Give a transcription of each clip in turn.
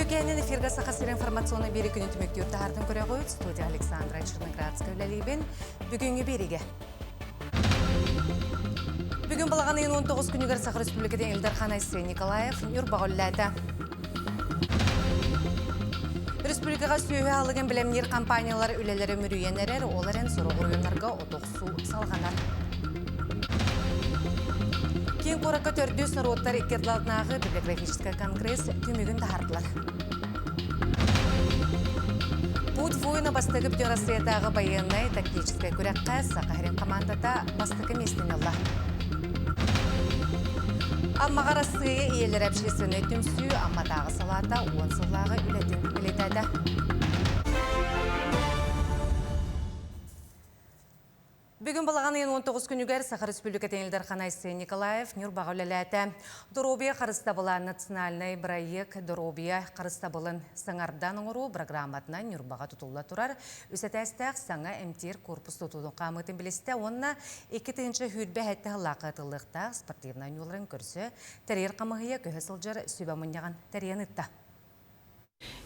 Үтүөкээнин эфиргэ Саха сирин информационнай биэри күнү түмүктүүр таһаартын көрөҕүт. Студия Александра Черноградская үлэлиибин. Бүгүҥҥү биэригэ. Бүгүн балаҕан ыйын 19 күнүгэр Саха Республикатын Ил Дархан Айсен Николаев Ньурбаҕа үлэлээтэ. Республикаҕа сүөһү аһылыгын бэлэмниир компаниялар үлэлэрэ мүрүйэн эрэр, ол эрэн сорох оройуоннарга отохсуу салҕанар. Киин куоракка төрдүс норуоттар икки ардыларынааҕы библиографическай конгресс түмүгүн таһаардылар. Путь воина бастакы Бүтүн Россиятааҕы байыаннай тактическай күрэххэ Саха сирин хамаандата бастакы миэстэни ылла. Аммаҕа Арассыыйа ийэлэрэ общественнай түмсүү Амматааҕы салаата уон сыллааҕы үлэтин бэлиэтээтэ. Бүгүн балаҕан ыйын 19 күнүгэр Саха Республикатын Ил Дархана Айсен Николаев Ньурбаҕа үлэлээтэ. Доруобуйа харыстабыла национальнай бырайыак доруобуйа харыстабылын саҥардан оҥоруу программатынан Ньурбаҕа тутулла турар үс этээстээх саҥа эмтиир корпус тутуутун хаамыытын билистэ уонна 2027 сыллаахха ыытыллыахтаах спортивнай оонньууларын көрсө тэрийэр хамыыһыйа көһө сылдьар сүбэ мунньаҕын тэрийэн ыытта.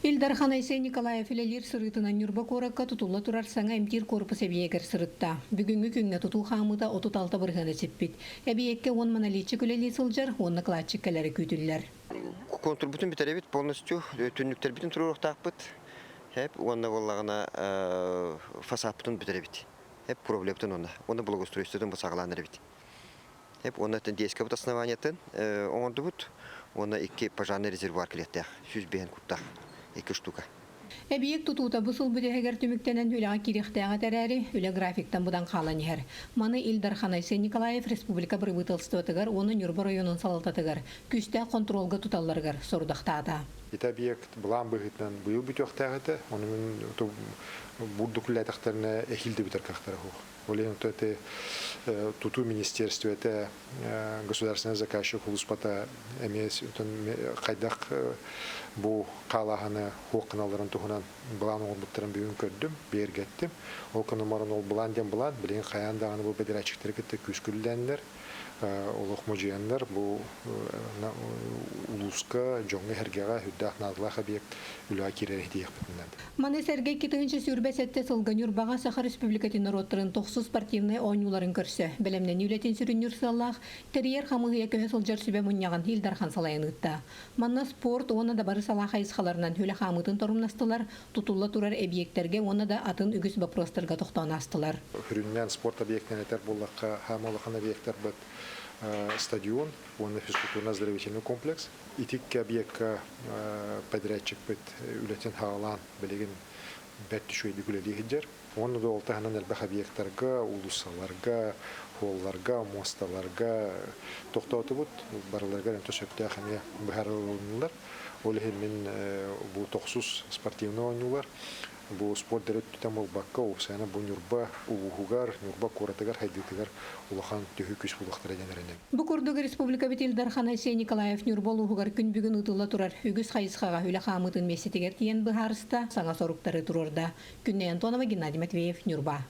Ил Дархан Айсен Николаев үлэлиир сырыытынан Ньурба куоракка тутулла турар саҥа эмтиир корпус эбийиэгэр сырытта. Бүгүҥҥү күҥҥэ тутуу хаамыыта 36 бырыһыана сиппит. Эбийиэккэ уон монолитчик үлэлии сылдьар уонна кладчик кэлэрэ күүтүллэр. Контурбутун бүтэрэбит полностью, түннүктэрбитин туруоруохтаахпыт. Хэп уонна буоллаҕына фасадпытын бүтэрэбит. Хэп кровлябытын уонна уонна благоустройствотын бу саҕалаан эрэбит. Эп уонна детскабыт основаниятын оҥордубут уонна икки пожарный резервуар кэлиэхтээх 105 куттаах икки штука. Эбийиэк тутуута бу сыл бүтэһигэр түмүктэнэн үлэҕэ киириэхтээҕэ эрээри, үлэ графиктан быдан хаалан иһэр. Маны Ил Дархан Айсен Николаев республика бырабыыталыстыбатыгар уонна Ньурба оройуонун салалтатыгар күүстээх хонтуруолга туталларыгар сорудахтаата. Ити объект былаан быһыытынан быйыл бүтүөхтээх этэ. Ону мин бурдук үлэлээтэхтэринэ эһиил да бүтэр кыахтара суох. Ол иһин ити тутуу министерствота государственный заказчик улууспата эмиэ хайдах бу хаалааһыны хуох гыналларын туһунан былаан оҥорбуттарын бүгүн көрдүм, бигэргэттим. Ол гынан баран ол былаан диэн былаан, билигин хайаан даҕаны бу бэдэрээтчиктэри кытта күүскэ үлэлээннэр, олох модьуйаннар бу улууска, дьоҥҥо-сэргэҕэ сүрдээх наадалаах объект үлэҕэ киирэр иһитиэхпитинэн. Маны сэргэ 2027 сылга Ньурбаҕа Саха Республикатын норуоттарын тохсус спортивнай оонньууларын көрсө, бэлэмнэнии үлэтин сүрүннүүр сыаллаах тэрийэр хамыыһыйа көһө сылдьар сүбэ мунньаҕын Ил Дархан салайан ыытта. Манна спорт уонна да бары салаа хайысхаларынан үлэ хаамыытын торумнастылар, тутулла турар эбийиэктэргэ уонна да атын үгүс боппуруостарга тохтоон аастылар. Сүрүннээн спорт объектынан этэр буоллахха, хаама улахан объектарбыт стадион уонна физкультурно-оздоровительный комплекс. Итиккэ объекка подрядчикпыт үлэтин хаалаан билигин бэрт үчүгэйдик үлэлии сылдьар. Уонна да ол таһынан элбэх объектарга, уулуссаларга, холларга, муосталарга тохтоотубут. Барыларыгар эмтэ сөптөөх эмиэ быһаарылыннылар. Ол иһин мин бу тохсус спортивнай оонньуулар бу спорт эрэ өттүтэн буолбакка, уопсайынан бу Ньурба улууһугар, Ньурба куоратыгар хайдыытыгар улахан төһүү күүс буолуохтара диэн эрэнэбин. Бу курдук республикабыт Ил Дархана Айсен Николаев Ньурба улууһугар күн бүгүн ыытылла турар үгүс хайысхаҕа үлэ хаамыытын миэстэтигэр тиийэн быһаарыста, саҥа соруктары туруорда. Күннэй Антонова, Геннадий Матвеев, Ньурба.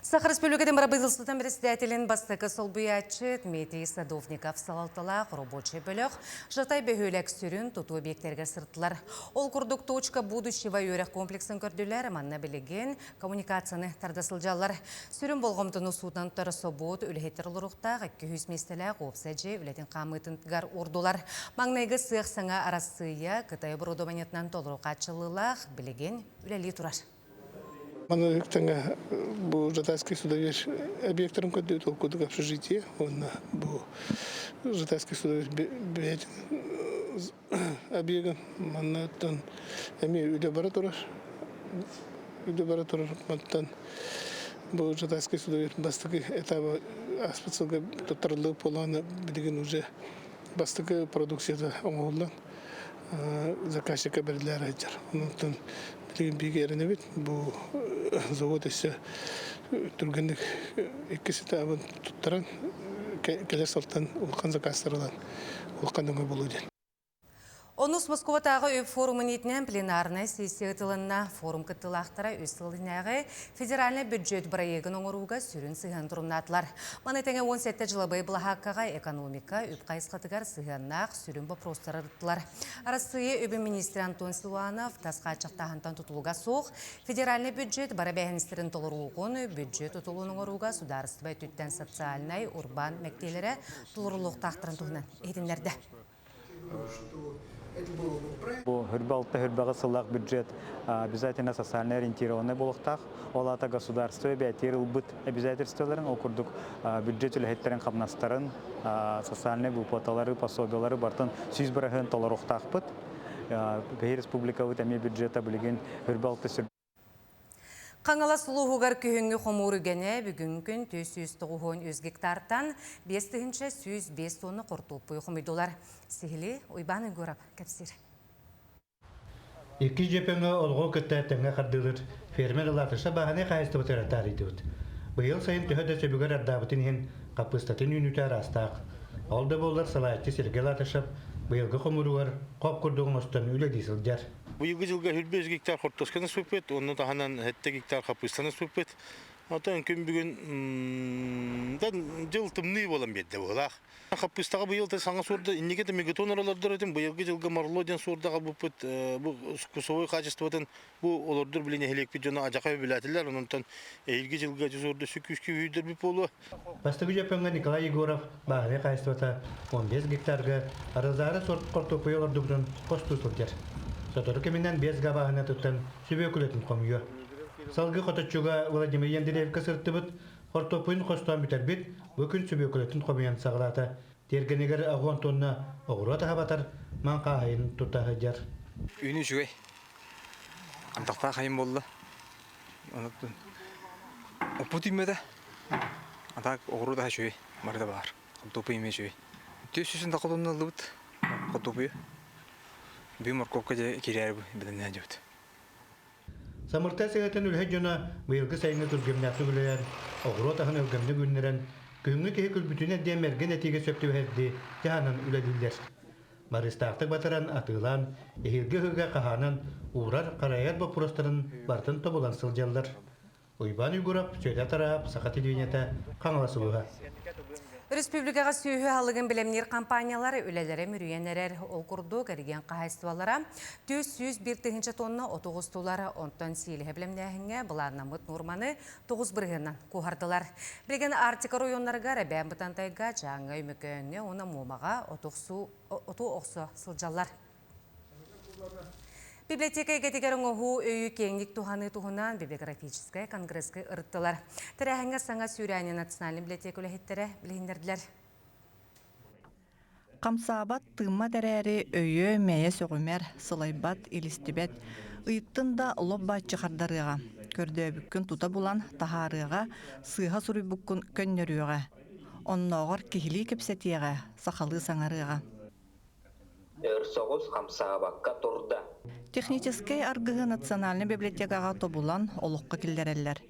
Саха Республикатын Бырабыыталыстыбатын председателин бастакы солбуйааччы Дмитрий Садовников салалталаах рабочай бөлөх Жатай бөһүөлэк сүрүн тутуу объектэригэр сырыттылар. Ол курдук «Точка будущего» үөрэх комплексын көрдүлэр, манна билигин коммуникацияны тарда сылдьаллар. Сүрүн болҕомтону суутунан тутар собуот үлэһиттэр олоруохтаах 200 миэстэлээх уопсай дьиэ үлэтин хаамыытыгар уурдулар. Маҥнайгы сыах саҥа Арассыыйа Кытай оборудованиетынан толору хааччыллыылаах билигин үлэлии турар. Маны тэҥэ бу Жатайский судоверфь объектарын көрдөөт ол курдук общежитие уонна бу Жатайский судоверфь бэйэтин объегын маннаттан эмиэ үлэ бара турар. Үлэ бара турар мантан бу Жатайский судоверфь бастакы этаба ааспыт сылга туттарыллыбыт буоллаҕына билигин уже бастакы продукцията оҥоһуллан заказчикка бэриллээр сылдьар. Онтон билигин биһиги эрэнэбит бу завод өссө түргэнник иккис этабын туттаран кэлэр сылтан улахан заказтар ылан улахан өҥө буолуо диэн. Онус Москубатааҕы үп форумун иитинэн пленарнай сессия ыытылынна. Форум кыттыылаахтара үс сыл иһинээҕи федеральнай бюджет бырайыагын оҥорууга сүрүн сыһыан турумнаатылар. Маны тэҥэ 17 дьылабыай былаһааккаҕа экономика, үп хайысхатыгар сыһыаннаах сүрүн боппуруостары ырыттылар. Арассыыйа үбүн миниистирэ Антон Силуанов тас хааччахтааһынтан тутулуга суох федеральнай бюджет бары эбээһинэстэрин толоруугун, бюджет тутулун оҥорууга судаарыстыба өттүттэн социальнай, урбаан мэктиэлэрэ толоруллуохтаахтарын туһунан иһитиннэрдэ. Бу хүрбэ алта сыллаах бюджет обязательно социально ориентированный буолуохтаах. Ол аата государство бээтиэр ылбыт обязательстволарын, ол курдук бюджет үлэһиттэрин хамнастарын, социальнай выплаталары, пособиялары бартын 100% толоруохтаахпыт. Биһи республикабыт эмиэ бюджета билигин хүрбэ алта Хаҥалас улууһугар күһүҥҥү хомуур үгэнэ бүгүн күн 393 гектартан 5105 тонна хортуоппуйу хомуйдулар. Сиһили Уйбаан Уйгуров кэпсиир. Икки дьэпэҥэ олоҕу кытта тэҥҥэ хардыылыр фермер Латыша бааһынай хаһаайыстыбатыгар таарыйдыбыт. Быйыл сайын төһө да сөбүгэр ардаабытын иһин хаппыыстатын үүнүүтэ араастаах. Ол да буоллар салайааччы Сергей Латышев быйылгы хомууругар хоп курдук оҥостон үлэлии сылдьар. Быйылгы дьылга 105 гектар хортуосканы сыппыт, онно таһынан 7 гектар хаппыыстаны сыппыт. Оттон күн бүгүн дьыл тымныы буолан биэрдэ быһыылаах. Хаппыыстаҕа быйыл саҥа суорда инники да мегатон олордор этим, быйылгы дьылга Марло диэн суорда аҕалбыппыт бу вкусовой качествотын бу олордор били нэһилиэкпит дьоно адьака билээтилэр, онон эһиилги дьылга суорда сүкүүскэ үүрдэрбит буолуо. Бастакы дьөппөҥҥө Николай Егоров бааһынай хаһаайыстыбата 15 гектарга Розара сорт хортуоппуйу олордубутун хостуу сылдьар. Сотору кэминэн 5 га бааһына туттан сүбүөкүлэтин хомуйуо. Салгыы Хоточчуга Владимир Ендереевка сырыттыбыт, хортуоппуйун хостоон бүтэрбит, бу күн сүбүөкүлэтин хомуйан саҕалаата. Тиэргэнигэр аҕуон тонна оҕуруот аһа батар, маҥхааһайын тута сылдьар. Үүнүү үчүгэй. Антахтаах хайын буолла. Оппут үүммэтэ. А так оҕуруот аһа үчүгэй, барыта баар. Хортуоппуй эмиэ үчүгэй. Түс сүүсүн да хотонно ыллыбыт. Хортуоппуйу. Бүгүн моркуопка дьэ киирээри бэлэмнээн дьыбыт. Самыртай сыһыатын үлэһит дьоно быйылгы сайыҥҥы күргүөмнээхтик үлэлээн, оҕуруот аһын өлгөмнүк үүннэрэн, күһүҥҥү киһи күлбүтүнэн диэн мэргэн этиигэ сөп түбэһэрдии дьаһанан үлэлииллэр. Барыыстаахтык батаран, атыылаан, эһиилги ыһыыга хаһаанан, уурар, харайар боппуруостарын барытын тобулан сылдьаллар. Уйбаан Уйгуров, Сүөдэр Тараһап, Саха телевидениета, Хаҥалас улууһа. Республикаҕа сүөһү аһылыгын бэлэмниир компаниялар үлэлэрэ мүрүйэн эрэр. Ол курдук, эргиэн хаһаайыстыбалара 401 тыһыынча тонна оту оҕустулар, онтон сиилэһэ бэлэмнээһиҥҥэ былааннаммыт нуорманы 9 бырыһыанынан куоһардылар. Билигин Арктика оройуоннарыгар Эбээн Бытантайга, Дьааҥы, Өймөкөөҥҥө уонна Муомаҕа оту охсо сылдьаллар. Библиотека эйгэтигэр оҥоһуу өйү киэҥник туһаныы туһунан библиографическай конгресска ырыттылар. Тэрээһиҥҥэ саҥа сүүрээни Национальнай библиотека үлэһиттэрэ билиһиннэрдилэр. Хамсаабат, тыыммат эрээри өйө, мэйэ сөҕүмэр, сылайбат, илистибэт. Ыйыттын да лоп-бааччы хардарыаҕа. Көрдөөбүккүн тута булан таһаарыаҕа, сыыһа суруйбуккун көннөрүөҕэ. Оннооҕор киһилии кэпсэтиэҕэ, сахалыы саҥарыаҕа. Өр соҕус хамсаабакка турда. Техническэй аргыһы национальнай библиотекаҕа тобулан олоххо киллэрэллэр.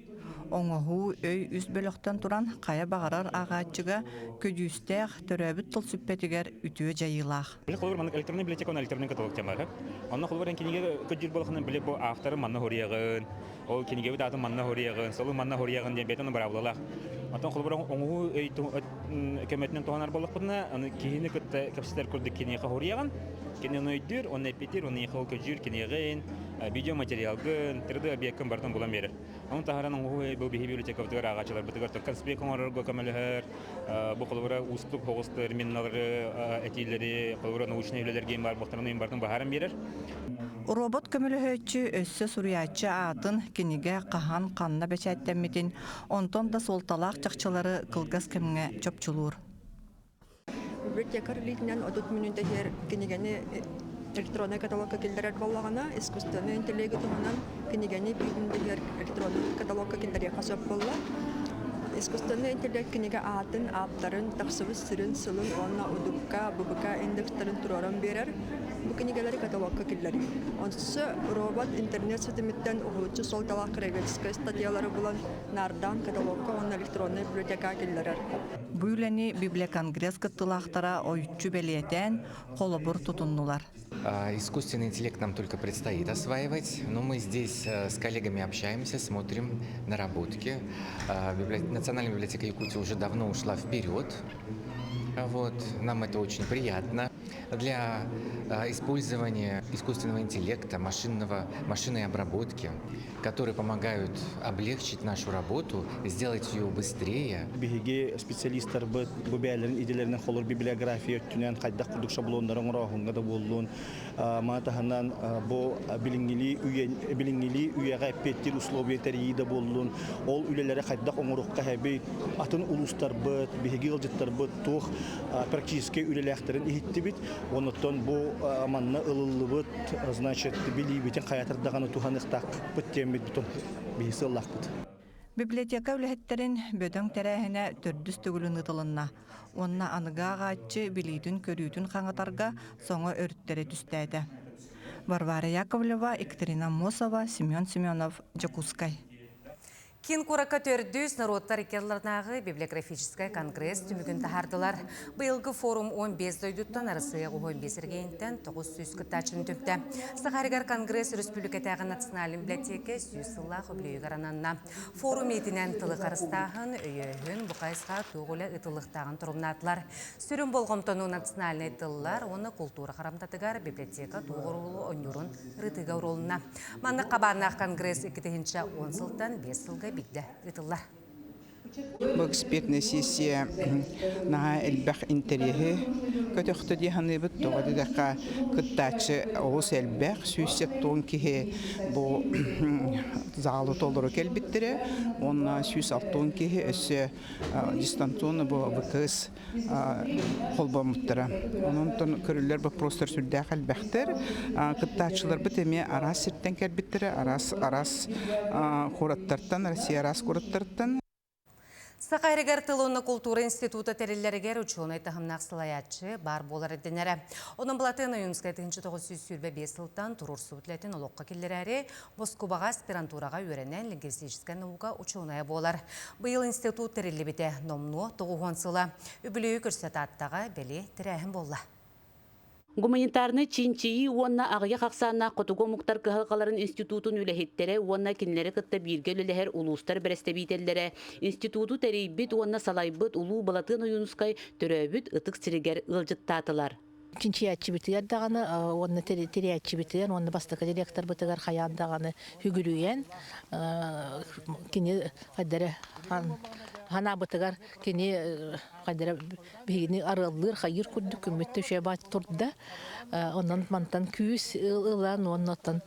Оҥоһуу өй үс бөлөхтөн туран хайа баҕарар ааҕааччыга көдьүүстээх, төрөөбүт тыл сүппэтигэр үтүө дьайыылаах. Били холобур маннык электронный библиотека уонна электронный каталог диэн баар. Онно холобур эн кинигэ көрдүүр буоллаххына били бу авторы манна хоруйаҕын, ол кинигэбит аатын манна хоруйаҕын, солу манна хоруйаҕын диэн бэйэтин быраабылалаах. Оттон холобур оҥоһуу өй көмөтүнэн туһанар буоллахпытына, аны киһини кытта кэпсэтэр курдук киниэхэ хоруйаҕын, кини ону өйдүүр, онно эппиттиир, онно ол көдьүүр киниэҕин, видеоматериалгын, 3D объеккын барытын булан биэрэр. Ону таһааран оҥоһуу бу биһи библиотекабытыгар ааҕааччыларбытыгар конспект оҥорорго көмөлөһөр, бу холобура уустук соҕус терминнары, этиилэри, холобура научнай үлэлэргэ баар буолтарын барытын быһааран биэрэр. Робот көмөлөһөөччү өссө суруйааччы аатын, кинигэ хаһан, ханна бэчээттэммитин, онтон да суолталаах чахчылары кылгас кэмҥэ чопчулуур. Библиотекарь илиитинэн 30 мүнүүтэ иһэр кинигэни электроннай каталогка киллэрэр буоллаҕына, искусственнай интеллеги туһунан кинигэни биир мүнүүтэ иһэр электроннай каталогка киллэриэххэ сөп буолла. Искусственнай интеллект кинигэ аатын, ааптарын, тахсыбыт сирин, сылын уонна УДК, ББК индекстарын туруоран биэрэр. Бу кинигэлэри каталогка киллэрии. Онсу робот интернет ситимиттэн уһулуччу суолталаах краеведческай статьялары булан наардаан каталогка уонна электроннай библиотекаҕа киллэрэр. Бу үлэни библиоконгресс кыттыылаахтара ойуччу бэлиэтээн, холобур тутуннулар. Искусственный интеллект нам только предстоит осваивать, но мы здесь с коллегами общаемся, смотрим наработки. Национальная библиотека Якутии уже давно ушла вперед. Вот. Нам это очень приятно. Для использования искусственного интеллекта, машинного, машинной обработки, которые помогают облегчить нашу работу, сделать ее быстрее. Биһиги специалистарбыт бу бэйэлэрин идэлэринэн холор библиография өттүнэн хайдах курдук шаблоннары оҥорооһуҥҥа да буоллун, маны таһынан бу билиҥҥилии үйэ билиҥҥилии үйэҕэ эппиэттиир условия тэрийии да буоллун, ол үлэлэри хайдах оҥоруохха эбит, атын улуустарбыт, биһиги ыалдьыттарбыт туох практическай үлэлээхтэрин иһиттибит. Онуттан бу манна ылыллыбыт, значит, билиибитин хайатар даҕаны туһаныахтаахпыт диэммит бутун биһи сыаллаахпыт. Библиотека үлэһиттэрин бөдөҥ тэрээһинэ төрдүс төгүлүн ыытылынна. Уонна аныгы ааҕааччы билиитин-көрүүтүн хаҥатарга соҥо өрүттэри түстээтэ. Варвара Яковлева, Екатерина Мосова, Семен Семенов, Дьокуускай. Киин куоракка төрдүс норуоттар иккиалларынааҕы библиографическай конгресс түмүгүн таһаардылар. Быйылгы форум 15 дойдуттан Арассыыйа 15 эргиэнтэн 900 кыттааччыны түмтэ. Сахарыгар конгресс өрөспүүбүлүкэтээҕи национальнай библиотека 100 сыллаах үбүлүөйүгэр ананна. Форум иитинэн тылы харыстааһын, өйөөһүн, бу хайысха туох үлэ ыытыллыахтааҕын торумнаатылар. Сүрүн болҕомтону национальнай тыллар уонна култуура харамтатыгар библиотека туох оруолу оонньуурун ырытыыга уурулунна. Маннык хабааннаах конгресс 2010 сылтан 5 сылга биирдэ ыытыллар. Бу экспертная сессия наһаа элбэх интэриэһи көтөхтө дии саныыбыт. Тоҕо диэтэххэ, кыттааччы олус элбэх, 170 киһи бу заалы толору кэлбиттэрэ уонна 160 киһи өссө дистанционно бу ВКС холбоммуттара. Онон көрүллэр боппуруостар сүрдээх элбэхтэр. Кыттааччыларбыт эмиэ араас сиртэн кэлбиттэрэ, араас араас куораттартан, Россия араас куораттарыттан. Саха эригэр тыл уонна култуура института тэриллэригэр учуонай таһымнаах салайааччы баар буолар ирдэнэрэ. Онон Былатыан Ойуунскай 1925 сылтан туруорсубут үлэтин олоххо киллэрээри Москубаҕа аспирантураҕа үөрэнэн лингвистическай наука учуонайа буолар. Быйыл институт тэриллибитэ номнуо тоҕуһуон сыла. Үбүлүөйү көрсө Тааттаҕа бэлиэ тэрээһин буолла. Гуманитарнай чинчийии уонна аҕыйах ахсааннаах хотугу омуктар кыһалҕаларын институтун үлэһиттэрэ уонна кинилэри кытта бииргэ үлэлэһэр улуустар бэрэстэбиитэллэрэ институту тэрийбит уонна салайбыт Улуу Былатыан Ойуунускай төрөөбүт ытык сиригэр ыалдьыттаатылар. Чинчийээччибитигэр даҕаны уонна тирийээччибитигэр уонна бастакы директорбытыгар хайаан даҕаны үгүрүйэн кини хайдары ханаабытыгар кини хайдары биһигини арыаллыыр хайыыр курдук күммүт төшө турда онон мантан күүс ылан уонна оттон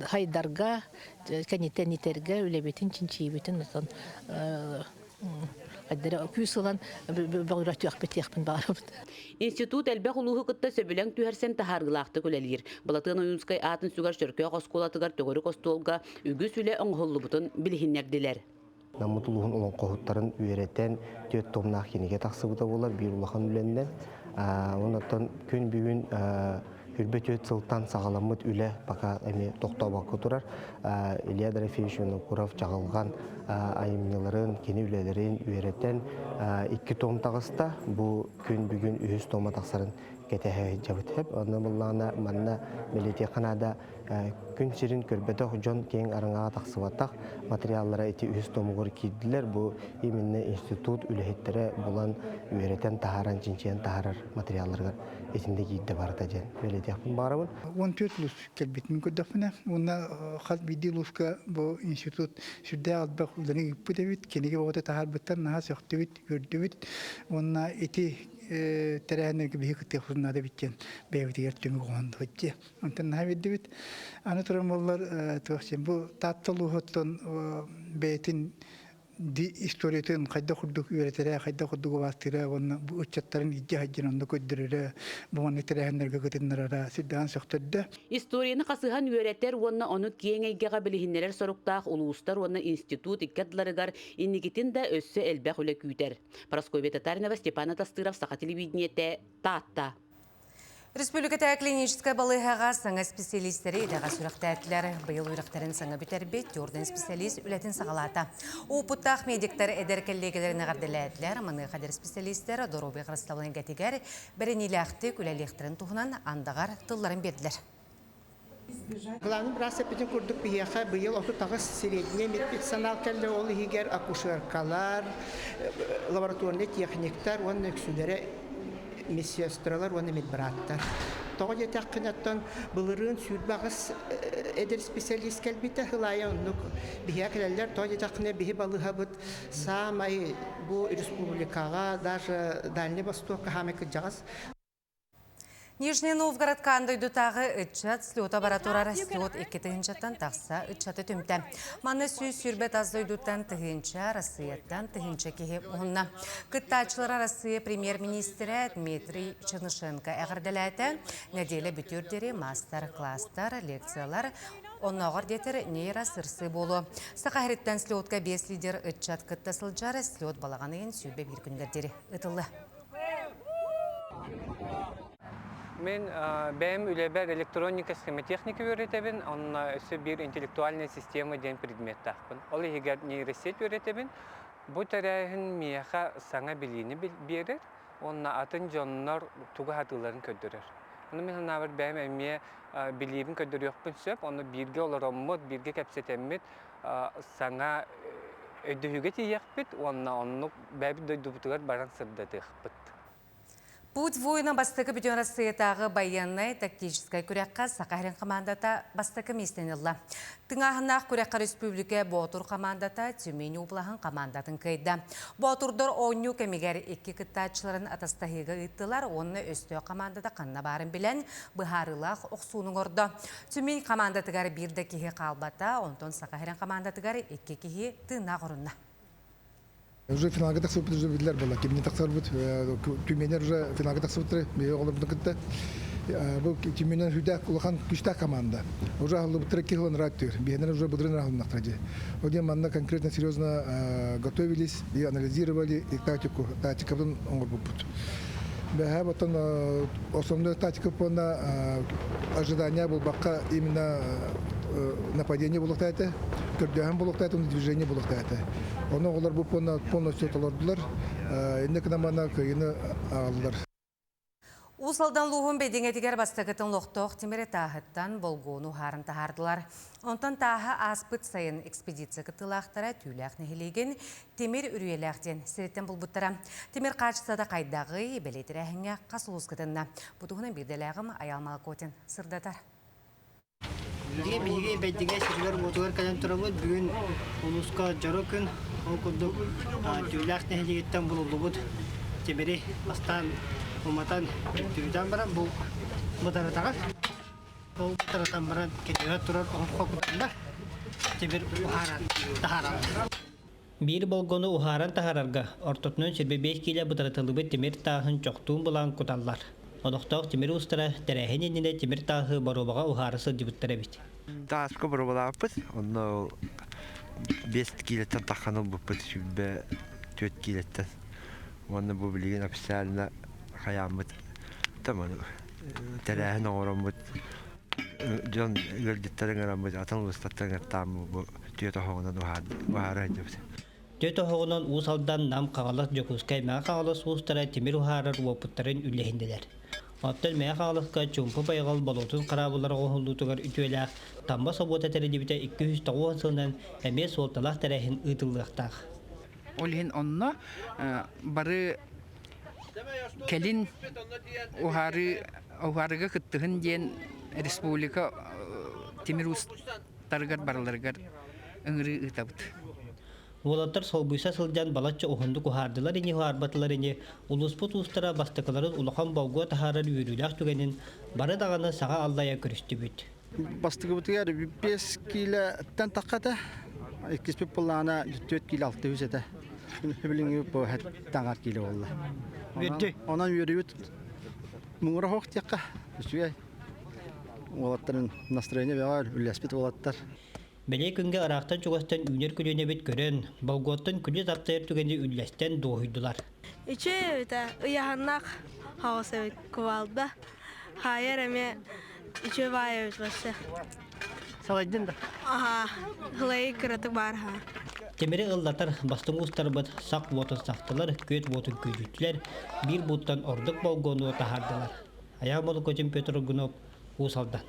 хайдарга кэнниттэн итэргэ үлэбитин чинчийбитин оттон күүс ылан бөҕүрөтүөхпүт баҕарабыт. Институт элбэх улууһу кытта сөбүлэҥ түһэрсэн таһаарыылаахтык үлэлиир. Былатыан Ойуунскай аатын сүгэр Чөркөөх оскуолатыгар төгүрүк остуолга үгүс үлэ оҥоһуллубутун билиһиннэрдилэр. Наммыт улууһун олоҥхоһуттарын үөрэтэн түөрт томнаах кинигэ тахсыбыта буолар биир улахан үлэннэн. Онон күн бүгүн Үрбэ түөрт сылтан саҕаламмыт үлэ пока эмиэ тохтообокко турар. Илья Дорофеевич Винокуров Чаҕылҕан айымньыларын, кини үлэлэрин үөрэтэн икки том таҕыста. Бу күн бүгүн үһүс тома тахсарын кэтэһэ сылдьабыт. Онно буллаҕына манна бэлиэтиэххэ наада күн сирин көрбөтөх дьон киэҥ араҥаҕа тахсыбатах материаллара ити үһүс томугар киирдилэр. Бу именно институт үлэһиттэрэ булан үөрэтэн таһааран, чинчийэн таһаарар материалларыгар итиннэ киирдэ барыта диэн бэлиэтиэхпин баҕарабын. 14 улуус кэлбитин көрдөхпүнэ уонна хас биирдии улууска бу институт сүрдээх элбэх үлэни ыыппыт эбит, кинигэ бөҕөтө таһаарбыттар наһаа сөхтүбүт, үөрдүбүт уонна ити тэрээһиннэргэ биһи кыттыахпытын наада эбит диэн бэйэбитигэр түмүк оҥоһуннубут дии. Онтон наһаа үөрдүбүт. Аны туран буоллар туох диэн бу Таатта улууһуттан бэйэтин историятын хайдах курдук үөрэтэрэ, хайдах курдук убаастыыра уонна бу ыччаттарын илдьэ сылдьан онно көрдөрөрө, бу маннык тэрээһиннэргэ кытыннарара сүрдээҕин сөхтөрдө. Историяны хасыһан үөрэтэр уонна ону киэҥ эйгэҕэ билиһиннэрэр соруктаах улуустар уонна институт икки ардыларыгар инникитин да өссө элбэх үлэ күүтэр. Прасковья Татаринова, Степан Атастыров, Саха телевидениетэ, Таатта. Республиката клиническай балыыһаҕа саҥа специалистери идэҕэ сүрэхтээтилэр. Быйыл үөрэхтэрин саҥа бүтэрбит Jordan специалист үлэтин саҕалаата. Уопуттаах медиктэр эдэр кэллиэгэлэрин эҕэрдэлээтилэр. Маныаха эдэр специалистэр доруобуйа харыстабылын эйгэтигэр бэриниилээхтик үлэлиэхтэрин туһунан андаҕар тылларын биэрдилэр. Главный быраас эппитин курдук биһиэхэ быйыл 38 средний медперсонал кэллэ, ол иһигэр акушеркалар, лабораторнай техниктар уонна үксүлэрэ медсестралар уонна медбраттар. Тоҕо диэтэххинэ, оттон былырыын 28 эдэр специалист кэлбитэ, сыл аайы оннук биһиэхэ кэлэллэр. Тоҕо диэтэххинэ, биһи балыыһабыт саамай бу республикаҕа, даже Дальний Востокка саамай кырдьаҕас. Нижний Новгородка аан дойдутааҕы ыччат слета бара турар слет 2 тыһыынчаттан тахса ыччаты түмтэ. Манна 120 тас дойдуттан тыһыынча, Россияттан тыһыынча киһи уһунна. Кыттааччылар Россия премьер-министрэ Дмитрий Чернышенко эҕэрдэлээтэ. Нэдиэлэ бүтүөр диэри маастар-класстар, лекциялар, оннооҕор диэтэр нейросырсыы буолуо. Саха сириттэн слетка биэс лидер ыччат кытта сылдьар слет балаҕан ыйын 21 күнүгэр диэри ыытыллыа. Мин бэйэм үлэбэр электроника схемотехника үөрэтэбин, онно өссө биир интеллектуальная система диэн предметтаахпын. Ол иһигэр нейросеть үөрэтэбин. Бу тэрээһин миэхэ саҥа билиини биэрэр уонна атын дьоннор тугу сатыылларын көрдөрөр. Ону мин санаабар бэйэм эмиэ билиибин көрдөрүөхпүн сөп, онно бииргэ олороммут, бииргэ кэпсэтэммит саҥа өйдөһүүгэ тиийиэхпит уонна оннук бэйэбит дойдубутугар баран сырдатыахпыт. Путь воина бастакы бүтүн Арассыыйатааҕы байыаннай тактическай күрэххэ Саха сирин хамаандата бастакы миэстэни ылла. Тыҥааһыннаах күрэххэ республика Боотур хамаандата Тюмень облаһын хамаандатын кыайда. Боотурдар оонньуу кэмигэр икки кыттааччыларын атастаһыыга ыыттылар уонна өстөөх хамаандата ханна баарын билэн, быһаарыылаах охсууну оҥордо. Тюмень хамаандатыгар биир да киһи хаалбата, онтон Саха сирин хамаандатыгар икки киһи тыыннаах орунна. Уже финалга тахсыбыт уже билэр буолла. Кимни тахсарбыт, Тюменер уже финалга тахсыбыттар, биһиги оҕолорбутун кытта. Бу Тюменер хүдээх улахан күстээх команда. Уже аһыллыбыттара киһи ылан ырааттыыр. Биһиэнэр уже былырын аһылыннахтара дии. Ол диэн манна конкретно серьезно готовились и анализировали и тактику, тактикабытын оҥорбуппут. Бэһэ потом основной тактика уонна ожидание булбакка именно нападение булуктаата, көрдөһөн булуктаата, движение булуктаата. Ону оҕолор бу полностью толордулар. Инне гынан мана кыайыны аҕаллылар. Уус Алдан улууһун Бэйдиҥэтигэр бастакытын лохтоох тимири тааһыттан болгуону уһаарын таһаардылар. Онтон тааһа ааспыт сайын экспедиция кыттыылаахтара Түүлээх нэһилиэгин Тимир Үрүйэлээх диэн сириттэн булбуттара. Тимир хаачыстыбата хайдаҕый, бэлиэтирээһиҥҥэ хас улуус кытынна? Бу туһунан биирдэлээҕим Айаал Малакотин сырдатар. Биһиги биһиги Бэйдиҥэ сиригэр-уотугар кэлэн турабыт. Бүгүн улууска дьоро күн. Ол курдук Түүлээх нэһилиэгиттэн булуллубут тимири бастаан уматан түбүтэн баран бу бытарытаҕа. Ол бытарытан баран кэтигэ турар оһоххо кутаннар тимир уһааран таһаараллар. Биир болгону уһааран таһаарарга ортотунан 25 киилэ бытарытыллыбыт тимир тааһын чохтуун булаан куталлар. Олохтоох тимир уустара тэрээһин иннинэ тимир тааһы боруобаҕа уһаара сылдьыбыттар эбит. Тааска боруобалаабыппыт. Онно 5 киилэттэн таххан ылбыппыт 24 киилэттэн. Уонна бу билигин официально хайааммыт тэрээһин оҥороммут дьон ыалдьыттарын ыҥыраммыт атын улуустартан ыҥыртааммыт бу түөрт оһоҕунан уһаара сылдьыбыт. Түөрт оһоҕунан Уус Алдан, Нам, Хаҥалас, Дьокуускай, Мэҥэ Хаҥалас уустара тимир уһаарар уопуттарын үллэһиннилэр. Оттон Мэҥэ Хаҥаласка Чуумпу байҕал болуотун хараабыллара оҥоһуллуутугар үтүөлээх Тамба собуота тэриллибитэ 290 сылынан эмиэ суолталаах тэрээһин ыытыллыахтаах. Ол иһин онно бары кэлин уһаарыы уһаарыыга кыттыһын диэн республика тимир уустарыгар барыларыгар ыҥырыы ыытабыт. Уолаттар солбуйса сылдьан балачча уһуннук уһаардылар ини уһаарбатылар ини улууспут уустара бастакыларын улахан болгуо таһаарар үөрүүлээх түгэнин бары даҕаны саҥа аллайа көрүстүбүт. Бастакыбытыгар 5 киилэттэн тахха этэ. Иккиспит былаана 4 киилэ 600 этэ. Билиҥҥи бу таҥар киилэ буолла. Онон үөрүүбүт муҥура суох диэххэ үчүгэй. Уолаттарын настроение бөҕө үллэспит уолаттар. Бэлиэ күҥҥэ ыраахтан-чугастан үүнэр көлүөнэбит көрөн, болгуоттан күнү таптайар түгэни үллэстэн дуоһуйдулар. Үчүгэй эбит ыйаһаннаах хаҕыс эбит кувалда. Хайар эмиэ үчүгэй баайа эбит вообще. Салайдын да? Аха, ылай кыратык баар аха. Тимири ыллатар бастыҥ уустарбыт сах уотун сахтылар, күөт уотун күүдүттүлэр, биир бууттан ордук болгуону таһаардылар. Айаал Молокотин Петр Аргунов, Уус Алдан.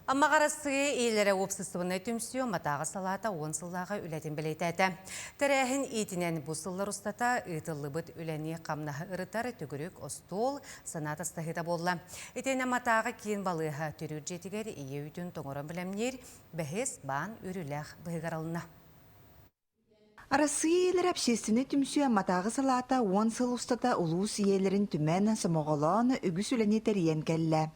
Амма Арассыыйа иилэрэ уопсастыбаннай түмсүү Амматааҕы салаата уон сыллааҕы үлэтин бэлиэтээтэ. Тэрээһин иитинэн бу сыллар устата ыытыллыбыт үлэни-хамнаһы ырытар төгүрүк остуол санаа атастаһыыта буолла. Итиэннэ Амматааҕы киин балыыһа төрүүр дьиэтигэр ийэ үүтүн тоҥорон бэлэмниир бэһис баан үөрүүлээх быһыгар алына. Арассыыйа ийэлэрэ общественнай түмсүү Амматааҕы салаата уон сыл устата улуус ийэлэрин түмэн, сомоҕолоон, үгүс үлэни тэрийэн кэллэ.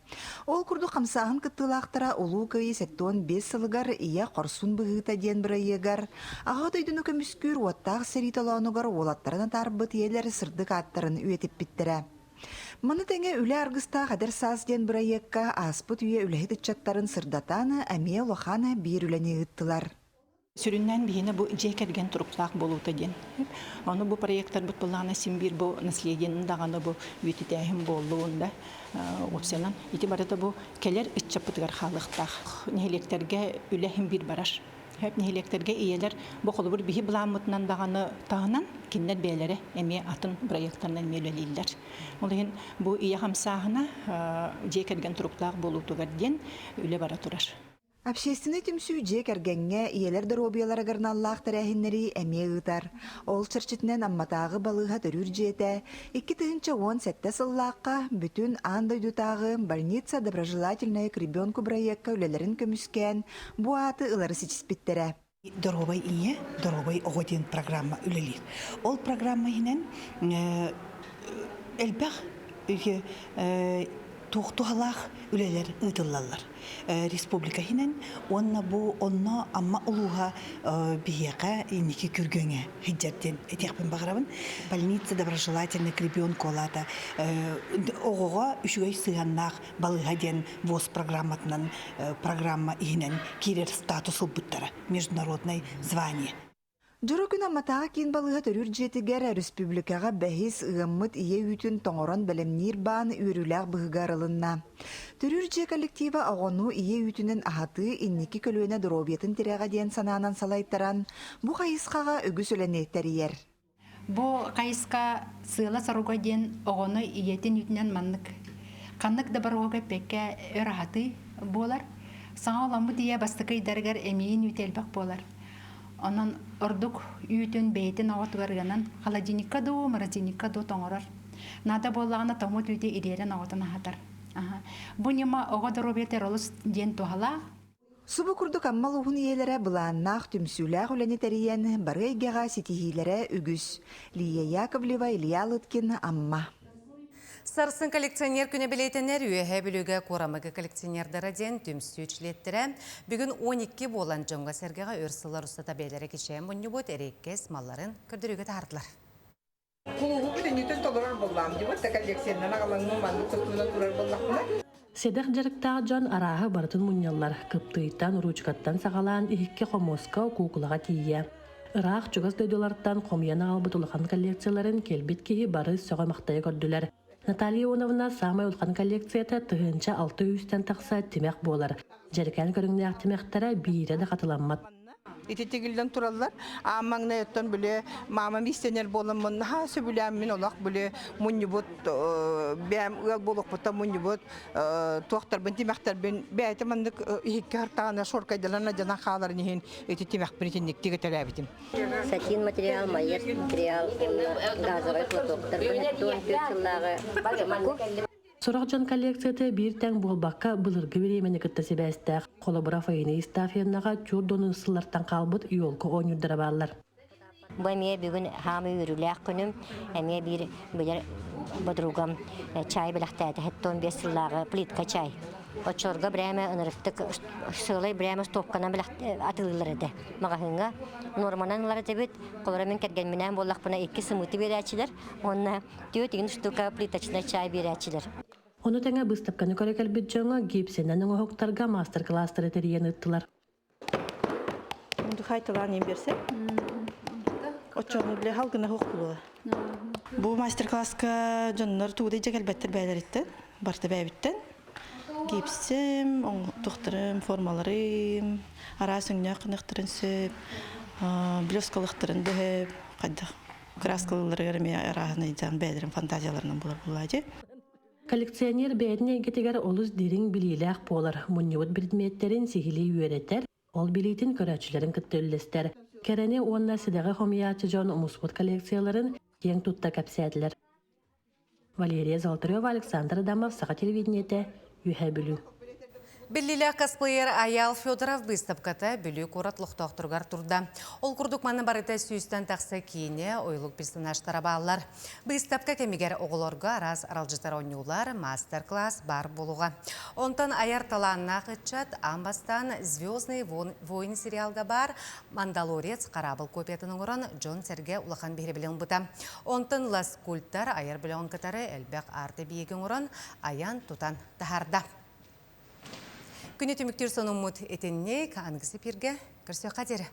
Ол курдук хамсааһын кыттыылаахтара Улуу Кыайыы 75 сылыгар Ийэ хорсун быһыыта диэн бырайыагар Аҕа дойдуну көмүскүүр уоттаах сэрии толоонугар уолаттарын атаарбыт ийэлэр сырдык ааттарын үйэтиппиттэрэ. Маны тэҥэ Үлэ аргыстаах эдэр саас диэн бырайыакка ааспыт үйэ үлэһит ыччаттарын сырдатан, эмиэ улахан биир үлэни ыыттылар. Сүрүннээн биһиэнэ бу дьиэ кэргэн туруктаах буолуута диэн. Ону бу проекттарбыт былаана син биир бу наследиены даҕаны бу үйэтитээһин буоллун да уопсайынан ити барыта бу кэлэр ыччаппытыгар хаалыахтаах. Нэһилиэктэргэ үлэ иһин биир барар. Нэһилиэктэргэ ийэлэр бу холобур биһи былааммытынан даҕаны таһынан кинилэр бэйэлэрэ эмиэ атын проекттарынан эмиэ үлэлииллэр. Ол иһин бу ийэ хамсааһына дьиэ кэргэн туруктаах буолуутугар диэн үлэ бара турар. Общественнай түмсүү дьиэ кэргэҥҥэ ийэлэр доруобуйаларыгар аналлаах тэрээһиннэри эмиэ ыытар. Ол чэрчитинэн Амматааҕы балыыһа төрүүр дьиэтэ 2017 сыллаахха бүтүн аан дойдутааҕы «Больница доброжелательная к ребенку» бырайыакка үлэлэрин көмүскээн, бу ааты ылары ситиспиттэрэ. Доруобай ийэ, доруобай оҕо диэн программа үлэлиир. Ол программа иһинэн элбэх туох туһалаах үлэлэр ыытыллаллар. Республика иһинэн уонна бу онно Амма улууһа биһиэхэ инники күргөҥө сылдьар диэн этиэхпин баҕарабын. Больница доброжелательный к ребенку олаата оҕоҕо үчүгэй сыһыаннаах балыыһа диэн ВОЗ программатынан программа иһинэн киирэр статус ылбыттара международное звание. Дьоро күн Амматааҕы киин балыыһа төрүүр дьиэтигэр республикаҕа бэһис ыаммыт ийэ үүтүн тоҥорон бэлэмниир баан үөрүүлээх быһыыга арылынна. Төрүүр дьиэ коллектива оҕону ийэ үүтүнэн аһатыы инники көлүөнэ доруобуйатын тирэҕэ диэн санаанан салайтаран, бу хайысхаҕа үгүс үлэни тэрийэр. Бу хайысха сыала-соруга диэн оҕону ийэтин үүтүнэн маннык ханнык да боруога эппэккэ өр аһатыы буолар. Саҥа оламмыт ийэ бастакы ыйдарыгар эмиийин үүтэ элбэх буолар. Онон ордук үүтүн бэйэтин оҕотугар ыанан холодильникка дуу, морозильникка дуу тоҥорор. Наада буоллаҕына тоҥмут үүтү ириэрэн оҕотун аһатар. Бу ньыма оҕо доруобуйатыгар олус диэн туһалаах. Субу курдук Амма улууһун ийэлэрэ былааннаах түмсүүлээх үлэни тэрийэн бары эйгэҕэ ситиһиилэрэ үгүс. Лия Яковлева, Илья Лыткин, Амма. Сарсын коллекционер күнэ бэлиэтэнэр Үөһээ Бүлүүгэ Куорамыгы коллекционердара диэн түмсүү чилиэттэрэ бүгүн 12 буолан дьоҥҥо-сэргэҕэ өр сыллар устата бэйэлэрэ кичэйэн мунньубут эриэккэс малларын көрдөрүүгэ таһаардылар. Кулуһу бүтүннүүтүн толорор буоллаам дьыбыт да коллекциянан аҕалаҥмын маннык тутуунан турар буоллахпына. Сэдэх дьарыктаах дьон арааһы барытын мунньаллар, кыптыыйтан, уруучукаттан саҕалаан иһиккэ хомуоска, куукулаҕа тиийэ. Ыраах чугас дойдулартан хомуйан аҕалбыт улахан коллекцияларын кэлбит киһи бары сөҕө-махтайа көрдүлэр. Наталья Ионовна саамай улахан коллекцията 1600-тэн тахса тимэх буолар. Дьэрикээн көрүҥнээх тимэхтэрэ биирэ да хатыламмат. Ити тигиллэн тураллар. Аан маҥнай оттон били маамам иистэнэр буоламмын наһаа сөбүлээммин олох били мунньубут бэйэм ыал буолуохпуттан мунньубут туохтарбын тимэхтэрбин бэйэтэ маннык иһиккэ хартаҕына шоркайдалан адьанан хааларын иһин ити тимэхпин итинник тигэтэлээбитим. Сатин материал, майер материал, газовай платоктар 14 сыллааҕы Сорох дьон коллекцията биир тэҥ буолбакка былыргы бириэмэни кытта сибээстээх. Холобура, Фаина Евстафьевнаҕа чур донун сыллартан хаалбыт елка оонньуурдара бааллар. Бу эмиэ бүгүн хаамыы үөрүүлээх күнүм. Эмиэ биир билэр подругам чай бэлэхтээтэ 75 сыллааҕы плитка чай. Оччолорго брээмэ ынырыктык сыалай брээмэ стопканан атыылыыллар этэ. Маҕаһыыҥҥа нуорманан ылар этибит. Холобура мин кэргэмминээн буоллахпына икки сымыыты биэрээччилэр уонна түөрт игин штука плиточнай чай биэрээччилэр. Ону тэҥэ быыстапканы көрө кэлбит дьоҥҥо гипсэнэн оҥоһуктарга маастар-кылаастары тэрийэн ыыттылар. Хайталаан иин берсе. Оччону биле халгына хук булуа. Бу мастер-класска дьоннор туудай дьэ кэлбэттэр бээлэриттэн. Барта бэйэбиттэн гипсим, тухтарым, формаларым, араас өҥнөөх гыныахтарын сөп, блескалыахтарын да сөп, хайдах краскалыылларыгар эмиэ арааһынайдаан бэйэлэрин фантазияларынан булар буолаачы. Коллекционер бэйэтин эйгэтигэр олус дириҥ билиилээх буолар, мунньубут предметтэрин сиһилии үөрэтэр, ол билиитин көрөөччүлэрин кытта үллэстэр. Кэрэни уонна сидэҕи хомуйааччы дьон муспут коллекцияларын киэҥ тутта кэпсээтилэр. Валерия Золотарева, Александр Адамов, Саха телевидениетэ, Үөһээ Бүлүү. Биллиилээх косплеер Айаал Федоров быыстапката Бүлүү куорат олохтоохторугар турда. Ол курдук манна барыта сүүстэн тахса киинэ, ойулук персонажтара бааллар. Быыстапка кэмигэр оҕолорго араас аралдьытар оонньуулар, мастер-класс баар буолуоҕа. Онтон айар талааннаах ыччат аан бастаан «Звездные войны» сериалга баар «Мандалорец» хараабыл копиятын оҥорон дьон-сэргэ улахан биһирэбили ылбыта. Онтон ыла скульптор айар бөлөҕүн кытары элбэх арт-эбийиэги оҥорон, айан-тутан таһаарда. Күнү түмүктүүр сонуммут итинник аныгысы эфиргэ көрсүөххэ диэри.